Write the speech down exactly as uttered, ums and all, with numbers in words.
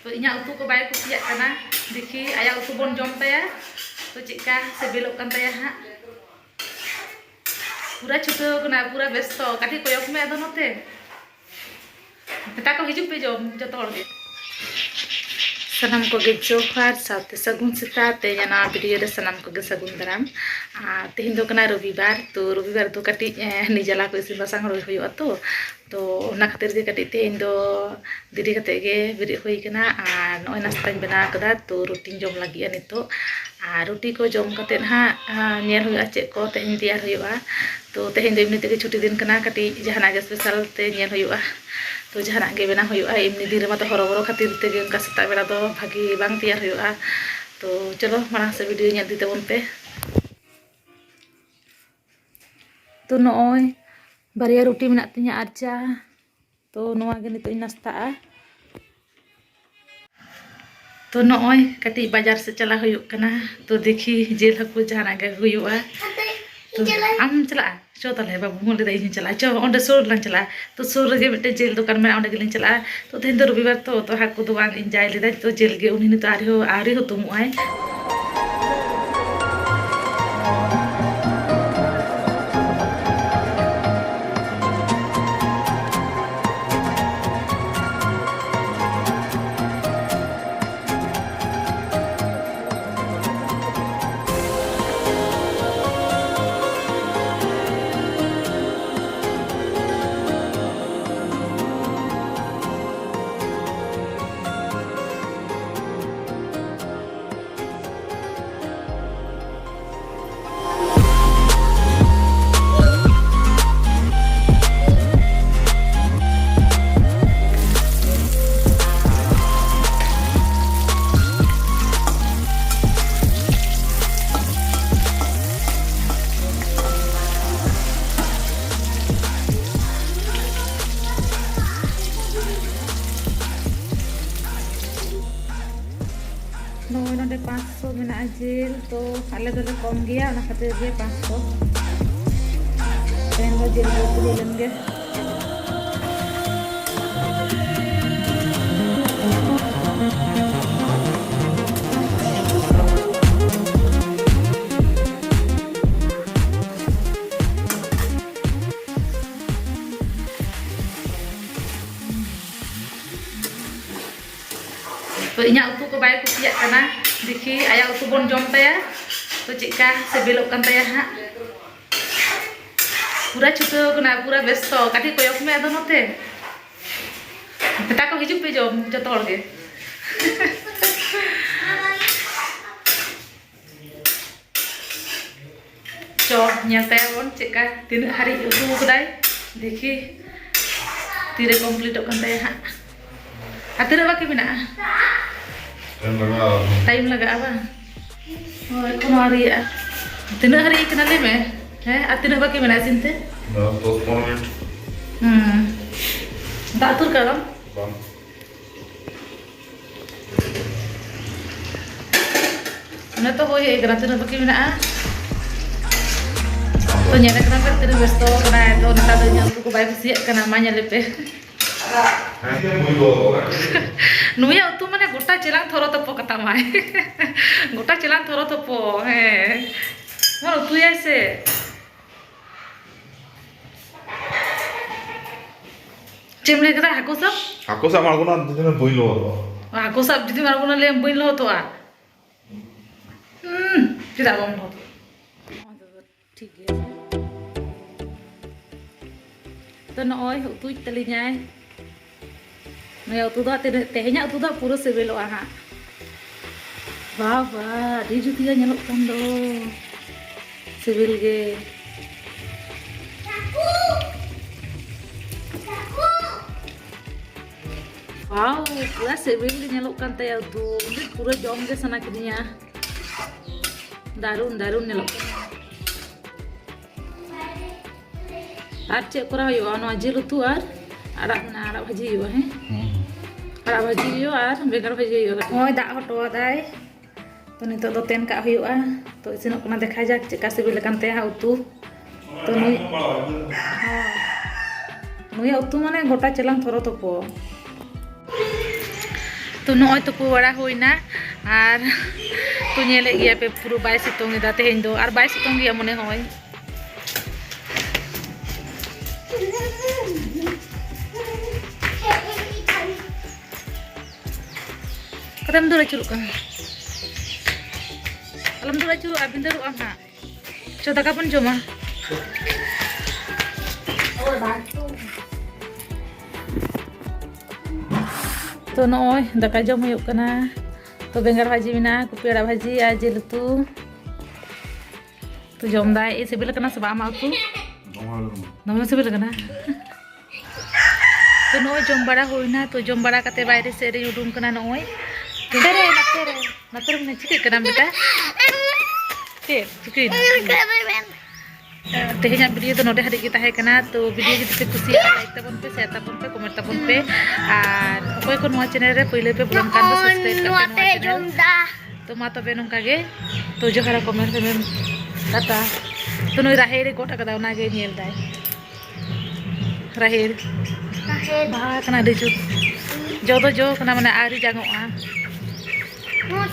ᱛᱚ ᱤᱧᱟᱹᱜ ᱩᱛᱩ ᱠᱚ ᱵᱟᱭ ᱠᱩᱥᱤᱭᱟᱜ ᱠᱟᱱᱟ᱾ ᱫᱮᱠᱷᱤ ᱟᱭᱟᱜ ᱩᱛᱩ ᱵᱚᱱ ᱡᱚᱢ ᱛᱟᱭᱟ, ᱛᱚ ᱪᱮᱫᱠᱟ ᱥᱤᱵᱤᱞᱚᱜ ᱠᱟᱱ ᱛᱟᱭᱟ ᱦᱟᱸᱜ᱾ ᱯᱩᱨᱟᱹ ᱪᱷᱩᱴᱟᱹᱣ ᱠᱟᱱᱟ, ᱯᱩᱨᱟᱹ ᱵᱮᱥᱛᱚ᱾ ᱠᱟᱹᱴᱤᱡ ᱠᱚᱭᱚᱜ ᱢᱮ ᱟᱫᱚ ᱱᱚᱛᱮ᱾ ᱢᱮᱛᱟ ᱠᱚ ᱦᱤᱡᱩᱜ ᱯᱮ ᱡᱚᱢ, ᱡᱚᱛᱚ ᱦᱚᱲ ᱜᱮ᱾ ᱥᱟᱱᱟᱢ ᱠᱚᱜᱮ ᱡᱚᱦᱟᱨ ᱥᱟᱶᱛᱮ ᱥᱟᱹᱜᱩᱱ ᱥᱮᱛᱟᱜ᱾ ᱛᱮᱦᱮᱧ ᱱᱟᱣᱟ ᱵᱷᱤᱰᱤᱭᱳ ᱨᱮ ᱥᱟᱱᱟᱢ ᱠᱚᱜᱮ ᱥᱟᱹᱜᱩᱱ ᱫᱟᱨᱟᱢ᱾ ᱟᱨ ᱛᱮᱦᱮᱧ ᱫᱚ ᱠᱟᱱᱟ ᱨᱚᱵᱤᱵᱟᱨ, ᱛᱚ ᱨᱚᱵᱤᱵᱟᱨ ᱫᱚ ᱠᱟᱹᱴᱤᱡ, ᱮ, ᱱᱤᱡᱟᱞᱟ ᱠᱚ ᱤᱥᱤᱱ ᱵᱟᱥᱟᱝ ᱦᱩᱭᱩᱜᱼᱟ ᱛᱚ᱾ ᱛᱚ ᱚᱱᱟ ᱠᱷᱟᱹᱛᱤᱨ ᱜᱮ ᱠᱟᱹᱴᱤᱡ ᱛᱮᱦᱮᱧ ᱫᱚ ᱫᱮᱨᱤ ᱠᱟᱛᱮᱫ ᱜᱮ ᱵᱮᱨᱮᱫ ᱦᱩᱭ ᱠᱟᱱᱟ᱾ ᱟᱨ ᱱᱚᱜᱼᱚᱭ ᱱᱟᱥᱛᱟᱧ ᱵᱮᱱᱟᱣ ᱠᱟᱫᱟ, ᱛᱚ ᱨᱩᱴᱤᱧ ᱡᱚᱢ ᱞᱟᱹᱜᱤᱫᱼᱟ ᱱᱤᱛᱚᱜ᱾ ᱟᱨ ᱨᱩᱴᱤ ᱠᱚ ᱡᱚᱢ ᱠᱟᱛᱮᱫ ᱦᱟᱸᱜ, ᱟ, ᱧᱮᱞ ᱦᱩᱭᱩᱜᱼᱟ ᱪᱮᱫ ᱠᱚ ᱛᱮᱦᱮᱧ ᱛᱮᱭᱟᱨ ᱦᱩᱭᱩᱜᱼᱟ᱾ ᱛᱚ ᱛᱮᱦᱮᱧ ᱫᱚ ᱮᱢᱱᱤ ᱛᱮᱜᱮ ᱪᱷᱩᱴᱤ ᱫᱤᱱ ᱠᱟᱱᱟ, ᱠᱟᱹᱴᱤᱡ ᱡᱟᱦᱟᱱᱟᱜ ᱜᱮ ᱥᱯᱮᱥᱟᱞ ᱛᱮ ᱧᱮᱞ ᱦᱩᱭᱩᱜᱼᱟ᱾ ᱛᱚ ᱡᱟᱦᱟᱱᱟᱜ ᱜᱮ ᱵᱮᱱᱟᱣ ᱦᱩᱭᱩᱜᱼᱟ, ᱮᱢᱱᱤ ᱫᱤᱱ ᱨᱮᱢᱟ ᱛᱚ ᱦᱚᱨᱚᱵᱚᱨᱚ ᱠᱷᱟᱹᱛᱤᱨ ᱛᱮᱜᱮ ᱚᱱᱠᱟ ᱥᱮᱛᱟᱜ ᱵᱮᱲᱟ ᱫᱚ ᱵᱷᱟᱜᱮ ᱵᱟᱝ ᱛᱮᱭᱟᱨ ᱦᱩᱭᱩᱜᱼᱟ᱾ ᱛᱚ ᱪᱚᱞᱚ ᱢᱟᱲᱟᱝ ᱥᱮᱫ ᱵᱷᱤᱰᱤᱭᱳ ᱧᱮᱞ ᱤᱫᱤ ᱛᱟᱵᱚᱱ ᱯᱮ᱾ ᱛᱚ ᱱᱚᱜᱼᱚᱭ ᱵᱟᱨᱭᱟ ᱨᱩᱴᱤ ᱢᱮᱱᱟᱜ ᱛᱤᱧᱟ ᱟᱨ ᱪᱟ᱾ ᱛᱚ ᱱᱚᱣᱟ ᱜᱮ ᱱᱤᱛᱚᱜ ᱤᱧ ᱱᱟᱥᱛᱟᱜᱼᱟ᱾ ᱛᱚ ᱱᱚᱜᱼᱚᱭ ᱠᱟᱹᱴᱤᱡ ᱵᱟᱡᱟᱨ ᱥᱮᱫ ᱪᱟᱞᱟᱜ ᱦᱩᱭᱩᱜ ᱠᱟᱱᱟ᱾ ᱛᱚ ᱫᱮᱠᱷᱤ ᱡᱤᱞ ᱦᱟᱹᱠᱩ ᱡᱟᱦᱟᱱᱟᱜ ᱜᱮ ᱟᱹᱜᱩ ᱦᱩᱭᱩᱜᱼᱟ᱾ ᱛᱚ ᱟᱢ ᱪᱟᱞᱟᱜᱼᱟ? ᱪᱚ ᱛᱟᱦᱞᱮ ᱵᱟᱹᱵᱩ ᱦᱚᱸ ᱞᱟᱹᱭᱫᱟ ᱤᱧ ᱦᱚᱸᱧ ᱪᱟᱞᱟᱜᱼᱟ᱾ ᱪᱚ ᱚᱸᱰᱮ ᱥᱩᱨ ᱨᱮᱞᱟᱝ ᱪᱟᱞᱟᱜᱼᱟ᱾ ᱛᱚ ᱥᱩᱨ ᱨᱮᱜᱮ ᱢᱤᱫᱴᱮᱱ ᱡᱤᱞ ᱫᱚᱠᱟᱱ ᱢᱮᱱᱟᱜᱼᱟ, ᱚᱸᱰᱮ ᱜᱮᱞᱤᱧ ᱪᱟᱞᱟᱜᱼᱟ᱾ ᱛᱚ ᱛᱮᱦᱮᱧ ᱫᱚ ᱨᱚᱵᱤᱵᱟᱨ ᱛᱚ, ᱛᱚ ᱦᱟᱹᱠᱩ ᱫᱚ ᱵᱟᱝ ᱤᱧ ᱡᱟᱭ ᱞᱮᱫᱟᱹᱧ᱾ ᱛᱚ ᱡᱤᱞ ᱜᱮ, ᱩᱱᱤ ᱱᱤᱛᱚᱜ ᱟᱹᱣᱨᱤ ᱦᱚᱸ, ᱟᱹᱣᱨᱤ ᱦᱩᱛᱩᱢᱚᱜᱼᱟᱭ᱾ ᱱᱚᱜᱼᱚᱭ ᱱᱚᱰᱮ ᱯᱟᱸᱪᱥᱚ ᱢᱮᱱᱟᱜᱼᱟ ᱡᱤᱞ, ᱛᱚ ᱟᱞᱮ ᱫᱚᱞᱮ ᱠᱚᱢ ᱜᱮᱭᱟ, ᱚᱱᱟ ᱠᱷᱟᱹᱛᱤᱨ ᱜᱮ ᱯᱟᱸᱪᱥᱚ᱾ ᱛᱮᱦᱮᱧ ᱫᱚ ᱡᱤᱞ ᱞᱮ ᱩᱛᱩ ᱞᱮᱱ ᱜᱮ᱾ ᱛᱚ ᱤᱧᱟᱹᱜ ᱩᱛᱩ ᱠᱚ ᱵᱟᱭ ᱠᱩᱥᱤᱭᱟᱜ ᱠᱟᱱᱟ᱾ ᱫᱮᱠᱷᱤ ᱟᱭᱟᱜ ᱩᱛᱩ ᱵᱚᱱ ᱡᱚᱢ ᱛᱟᱭᱟ, ᱛᱚ ᱪᱮᱫᱠᱟ ᱥᱤᱵᱤᱞᱚᱜ ᱠᱟᱱ ᱛᱟᱭᱟ ᱦᱟᱸᱜ᱾ ᱯᱩᱨᱟᱹ ᱪᱷᱩᱴᱟᱹᱣ ᱠᱟᱱᱟ, ᱯᱩᱨᱟᱹ ᱵᱮᱥᱛᱚ᱾ ᱠᱟᱹᱴᱤᱡ ᱠᱚᱭᱚᱜ ᱢᱮ ᱟᱫᱚ ᱱᱚᱛᱮ᱾ ᱢᱮᱛᱟ ᱠᱚ ᱦᱤᱡᱩᱜ ᱯᱮ ᱡᱚᱢ ᱡᱚᱛᱚ ᱦᱚᱲ ᱜᱮ᱾ ᱪᱚ, ᱧᱮᱞ ᱛᱟᱭᱟ ᱵᱚᱱ ᱪᱮᱫᱠᱟ, ᱛᱤᱱᱟᱹᱜ ᱦᱟᱹᱨᱤᱡ ᱩᱛᱩ ᱠᱟᱫᱟᱭ᱾ ᱫᱮᱠᱷᱤ ᱛᱤᱨᱮ ᱠᱚᱢᱯᱞᱤᱴᱚᱜ ᱠᱟᱱ ᱛᱟᱭᱟ ᱦᱟᱸᱜ᱾ ᱟᱨ ᱛᱤᱱᱟᱹᱜ ᱵᱟᱹᱠᱤ ᱢᱮᱱᱟᱜᱼᱟ? ᱴᱟᱭᱤᱢ ᱞᱟᱜᱟᱜᱼᱟ᱾ ᱴᱟᱭᱤᱢ ᱞᱟᱜᱟᱜᱼᱟ ᱵᱟᱝ? ᱦᱳᱭ, ᱮᱠᱷᱚᱱ ᱦᱚᱸ ᱟᱹᱣᱨᱤᱭᱟᱜᱼᱟ᱾ ᱛᱤᱱᱟᱹᱜ ᱦᱟᱹᱨᱤᱡ ᱠᱟᱱᱟ ᱞᱟᱹᱭ ᱢᱮ? ᱦᱮᱸ, ᱟᱨ ᱛᱤᱱᱟᱹᱜ ᱵᱟᱹᱠᱤ ᱢᱮᱱᱟᱜᱼᱟ ᱤᱥᱤᱱ ᱛᱮ? ᱫᱚᱥ ᱯᱚᱱᱨᱚ ᱢᱤᱱᱤᱴ᱾ ᱦᱩᱸ᱾ ᱫᱟᱜ ᱩᱛᱩᱨ ᱠᱟᱜ ᱟᱢ? ᱵᱟᱝ᱾ ᱚᱱᱮ ᱛᱚ ᱦᱩᱭ ᱦᱮᱡ ᱠᱟᱱᱟ, ᱛᱤᱱᱟᱹᱜ ᱵᱟᱹᱠᱤ ᱢᱮᱱᱟᱜᱼᱟ? ᱛᱚ ᱧᱮᱞ ᱠᱟᱱᱟ ᱯᱮ ᱛᱤᱱᱟᱹᱜ ᱵᱮᱥᱛᱚ ᱠᱟᱱᱟᱭ᱾ ᱛᱚ ᱱᱮᱛᱟᱨ ᱫᱚ ᱤᱧᱟᱹᱜ ᱩᱛᱩ ᱠᱚ ᱵᱟᱭ ᱠᱩᱥᱤᱭᱟᱜ ᱠᱟᱱᱟ, ᱢᱟ ᱧᱮᱞᱮ ᱯᱮ᱾ ᱱᱩᱭᱟᱜ ᱩᱛᱩ ᱢᱟᱱᱮ ᱜᱚᱴᱟ ᱪᱮᱞᱟᱝ ᱛᱷᱚᱨᱚ ᱛᱚᱯᱚ ᱠᱟᱛᱟᱢᱟᱭ᱾ ᱜᱚᱴᱟ ᱪᱮᱞᱟᱝ ᱛᱷᱚᱨᱚ ᱛᱚᱯᱚ, ᱦᱮᱸ᱾ ᱢᱟ ᱩᱛᱩᱭᱟᱭ ᱥᱮ᱾ ᱪᱮᱫ ᱮᱢ ᱞᱟᱹᱭ ᱠᱮᱫᱟ? ᱦᱟᱹᱠᱩ ᱥᱟᱵ? ᱦᱟᱹᱠᱩ ᱥᱟᱵ ᱟᱬᱜᱚᱱᱟ, ᱡᱩᱫᱤ ᱵᱟᱹᱧ ᱞᱚᱦᱚᱫᱚᱜᱼᱟ᱾ ᱦᱟᱹᱠᱩ ᱥᱟᱵ ᱡᱩᱫᱤᱢ ᱟᱬᱜᱚᱱᱟ, ᱞᱟᱹᱭᱟᱢ ᱵᱟᱹᱧ ᱞᱚᱦᱚᱫᱚᱜᱼᱟ᱾ ᱦᱩᱸ, ᱪᱮᱫᱟᱜ ᱵᱟᱢ ᱞᱚᱦᱚᱫᱚᱜᱼᱟ? ᱴᱷᱤᱠ ᱜᱮᱭᱟ᱾ ᱛᱚ ᱱᱚᱜᱼᱚᱭ ᱩᱛᱩᱭ ᱛᱟᱹᱞᱤᱧᱟᱭ᱾ ᱱᱩᱭᱟᱜ ᱩᱛᱩ ᱫᱚ ᱛᱤᱱᱟᱹᱜ, ᱛᱮᱦᱮᱧᱟᱜ ᱩᱛᱩ ᱫᱚ ᱯᱩᱨᱟᱹ ᱥᱤᱵᱤᱞᱚᱜᱼᱟ ᱦᱟᱸᱜ᱾ ᱵᱟᱵᱟ, ᱟᱹᱰᱤ ᱡᱩᱛ ᱜᱮ ᱧᱮᱞᱚᱜ ᱠᱟᱱ ᱫᱚ᱾ ᱥᱤᱵᱤᱞ ᱜᱮ᱾ ᱣᱟᱣ, ᱯᱩᱨᱟᱹ ᱥᱤᱵᱤᱞ ᱜᱮ ᱧᱮᱞᱚᱜ ᱠᱟᱱ ᱛᱟᱭᱟ ᱩᱛᱩ᱾ ᱯᱩᱨᱟᱹ ᱡᱚᱢ ᱜᱮ ᱥᱟᱱᱟ ᱠᱤᱫᱤᱧᱟ᱾ ᱫᱟᱨᱩᱱ, ᱫᱟᱨᱩᱱ ᱧᱮᱞᱚᱜ ᱠᱟᱱᱟ᱾ ᱟᱨ ᱪᱮᱫ ᱠᱚᱨᱟᱣ ᱦᱩᱭᱩᱜᱼᱟ? ᱱᱚᱣᱟ ᱡᱤᱞ ᱩᱛᱩ ᱟᱨ ᱟᱲᱟᱜ, ᱚᱱᱟ ᱟᱲᱟᱜ ᱵᱷᱟᱹᱡᱤ ᱦᱩᱭᱩᱜᱼᱟ, ᱦᱮᱸ? ᱦᱩᱸ᱾ ᱟᱲᱟᱜ ᱵᱷᱟᱹᱡᱤ ᱦᱩᱭᱩᱜᱼᱟ ᱟᱨ ᱵᱮᱸᱜᱟᱲ ᱵᱷᱟᱹᱡᱤ ᱦᱩᱭᱩᱜᱼᱟ ᱠᱟᱹᱴᱤᱡ᱾ ᱱᱚᱜᱼᱚᱭ ᱫᱟᱜ ᱦᱚᱴᱚ ᱟᱫᱟᱭ᱾ ᱛᱚ ᱱᱤᱛᱚᱜ ᱫᱚ ᱛᱮᱱ ᱠᱟᱜ ᱦᱩᱭᱩᱜᱼᱟ᱾ ᱛᱚ ᱤᱥᱤᱱᱚᱜ ᱠᱟᱱᱟ, ᱫᱮᱠᱷᱟ ᱡᱟᱠ ᱪᱮᱫᱠᱟ ᱥᱤᱵᱤᱞ ᱟᱠᱟᱱ ᱛᱟᱭᱟ ᱦᱟᱸᱜ ᱩᱛᱩ᱾ ᱛᱚ ᱱᱩᱭ, ᱦᱚᱸ, ᱱᱩᱭᱟᱜ ᱩᱛᱩ ᱢᱟᱱᱮ ᱜᱚᱴᱟ ᱪᱮᱞᱟᱝ ᱛᱷᱚᱨᱚ ᱛᱚᱯᱚ᱾ ᱛᱚ ᱱᱚᱜᱼᱚᱭ ᱛᱩᱯᱩ ᱵᱟᱲᱟ ᱦᱩᱭᱱᱟ᱾ ᱟᱨ ᱛᱚ ᱧᱮᱞᱮᱫ ᱜᱮᱭᱟ ᱯᱮ, ᱯᱩᱨᱟᱹ ᱵᱟᱭ ᱥᱤᱛᱩᱝ ᱮᱫᱟ ᱛᱮᱦᱮᱧ ᱫᱚ, ᱟᱨ ᱵᱟᱭ ᱥᱤᱛᱩᱝ ᱜᱮᱭᱟ ᱢᱚᱱᱮ ᱦᱚᱭ᱾ ᱚᱠᱟᱛᱮᱢ ᱫᱩᱲᱩᱵ ᱟᱹᱪᱩᱨᱚᱜ ᱠᱟᱱᱟ? ᱟᱞᱚᱢ ᱫᱩᱲᱩᱵ ᱟᱹᱪᱩᱨᱚᱜᱼᱟ, ᱵᱷᱤᱸᱫᱟᱹᱲᱚᱜ ᱟᱢ ᱦᱟᱸᱜ᱾ ᱪᱚ, ᱫᱟᱠᱟ ᱵᱚᱱ ᱡᱚᱢᱟ᱾ ᱛᱚ, ᱱᱚᱜᱼᱚᱭ ᱫᱟᱠᱟ ᱡᱚᱢ ᱦᱩᱭᱩᱜ ᱠᱟᱱᱟ᱾ ᱛᱚ, ᱵᱮᱸᱜᱟᱲ ᱵᱷᱟᱹᱡᱤ ᱢᱮᱱᱟᱜᱼᱟ, ᱠᱚᱯᱤ ᱟᱲᱟᱜ ᱵᱷᱟᱹᱡᱤ ᱟᱨ ᱡᱤᱞ ᱩᱛᱩ᱾ ᱛᱚ, ᱡᱚᱢ ᱫᱟᱭ᱾ ᱮ, ᱥᱤᱵᱤᱞ ᱠᱟᱱᱟ ᱥᱮ ᱵᱟᱝ ᱟᱢᱟᱜ ᱩᱛᱩ? ᱫᱚᱢᱮ ᱥᱤᱵᱤᱞ ᱠᱟᱱᱟ᱾ ᱛᱚ, ᱱᱚᱜᱼᱚᱭ ᱡᱚᱢ ᱵᱟᱲᱟ ᱦᱩᱭᱱᱟ᱾ ᱛᱚ, ᱡᱚᱢ ᱵᱟᱲᱟ ᱠᱟᱛᱮ ᱵᱟᱭᱨᱮ ᱥᱮᱫ ᱨᱤᱧ ᱩᱰᱩᱝ ᱠᱟᱱᱟ᱾ ᱱᱚᱜᱼᱚᱭ ᱱᱚᱛᱮ ᱨᱮ, ᱱᱚᱛᱮ ᱨᱮ, ᱱᱚᱛᱮ ᱨᱮ ᱢᱮᱱᱟᱹᱧ᱾ ᱪᱤᱠᱟᱹᱜ ᱠᱟᱱᱟᱢ ᱵᱮᱴᱟ? ᱪᱮᱫ ᱪᱤᱠᱟᱹᱭᱮᱱᱟ? ᱛᱮᱦᱮᱧᱟᱜ ᱵᱷᱤᱰᱤᱭᱳ ᱫᱚ ᱱᱚᱰᱮ ᱦᱟᱹᱵᱤᱡ ᱜᱮ ᱛᱟᱦᱮᱸ ᱠᱟᱱᱟ᱾ ᱛᱚ, ᱵᱷᱤᱰᱤᱭᱳ ᱡᱩᱫᱤ ᱯᱮ ᱠᱩᱥᱤᱭᱟᱜᱼᱟ, ᱞᱟᱭᱤᱠ ᱛᱟᱵᱚᱱ ᱯᱮ, ᱥᱮᱭᱟᱨ ᱛᱟᱵᱚᱱ ᱯᱮ, ᱠᱚᱢᱮᱱᱴ ᱛᱟᱵᱚᱱ ᱯᱮ᱾ ᱟᱨ ᱚᱠᱚᱭ ᱠᱚ ᱱᱚᱣᱟ ᱪᱮᱱᱮᱞ ᱨᱮ ᱯᱟᱹᱭᱞᱟᱹ ᱯᱮ ᱵᱚᱞᱚᱱ ᱠᱟᱱ ᱫᱚ, ᱥᱟᱵᱥᱠᱨᱟᱭᱤᱵ ᱠᱟᱜ ᱯᱮ ᱱᱚᱣᱟ ᱪᱮᱱᱮᱞ᱾ ᱛᱚ, ᱢᱟ ᱛᱚᱵᱮ ᱱᱚᱝᱠᱟ ᱜᱮ᱾ ᱛᱚ, ᱡᱚᱦᱟᱨ, ᱠᱚᱢᱮᱱᱴ ᱯᱮ, ᱴᱟᱴᱟ᱾ ᱛᱚ, ᱱᱩᱭ ᱨᱟᱦᱮᱲ ᱮ ᱜᱚᱫ ᱟᱠᱟᱫᱟ, ᱚᱱᱟᱜᱮ ᱧᱮᱞ ᱫᱟᱭ᱾ ᱨᱟᱦᱮᱲ ᱨᱟᱦᱮᱲ᱾ ᱵᱟᱦᱟ ᱠᱟᱱᱟ ᱟᱹᱰᱤ ᱡᱳᱨ᱾ ᱡᱚ ᱫᱚ ᱡᱚ ᱠᱟᱱᱟ, ᱢᱟᱱᱮ ᱟᱹᱣᱨᱤ ᱡᱟᱝᱚᱜᱼᱟ᱾ ᱱᱚᱣᱟ